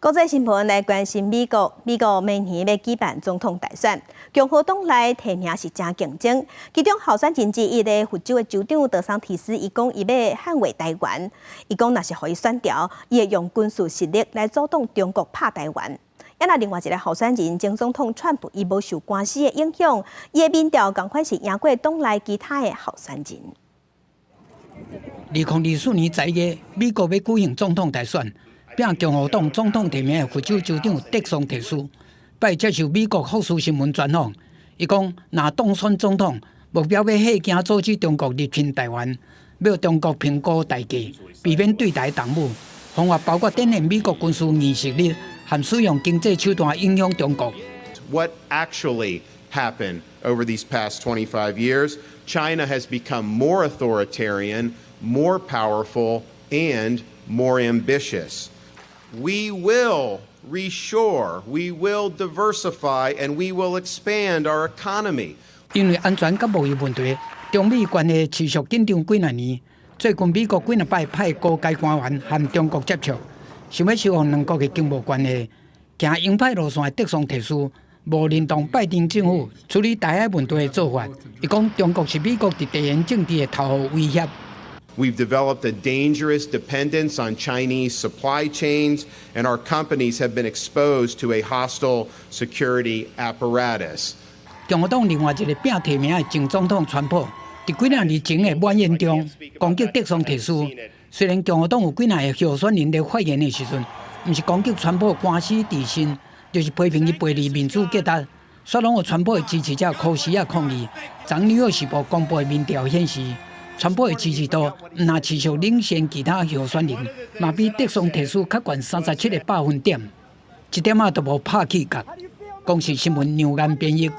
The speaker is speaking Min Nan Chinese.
國際新聞來關心美國，美國明年欲舉辦總統大選，共和黨內提名是誠競爭。其中候選人之一的佛州的州長德桑提斯，伊講伊欲捍衛台灣，伊講若是予伊選著，伊會用軍事實力來阻擋中國拍台灣。啊，若另外一个候選人前總統川普，伊無受官司的影響，伊的民調仝款是贏過黨內其他的候選人。2024年11月，美國欲舉行總統大選。拚共和黨總統提名的佛州州長德桑提斯，拜接受美國福斯新聞專訪，伊講若當選總統，目標欲嚇驚阻止中國入侵台灣，欲中國評估代價，避免對台動武。方法包括展現美國軍事軟實力，和使用經濟手段影響中國。 What actually happened over these past 25 years? China has become more authoritarian, more powerful, and more ambitious. We will reshore, we will diversify, and we will expand our economy. 因為安全佮貿易問題，中美關係持續緊張幾若年。最近美國幾若擺派高階官員和中國接觸，想欲修復兩國的經貿關係。行鷹派路線的德桑提斯無認同拜登政府處理台海問題的做法。伊講中國是美國佇地緣政治的頭號威脅。 We've developed a dangerous dependence on Chinese supply chains, and our companies have been exposed to a hostile security apparatus. 共和黨另外一个拚提名的前總統川普，佇幾若年前的晚宴中攻擊德桑提斯。雖然共和黨有幾若个候選人佇發言的時陣，毋是攻擊川普官司纏身，就是批評伊背離民主價值，煞攏予川普的支持者箍匙仔抗議。昨紐約時報公布的民調顯示，川普的支持度毋但持續領先其他候選人，嘛比德桑提斯較懸37個百分點，一點仔都無拍起角。公視新聞梁岩編譯。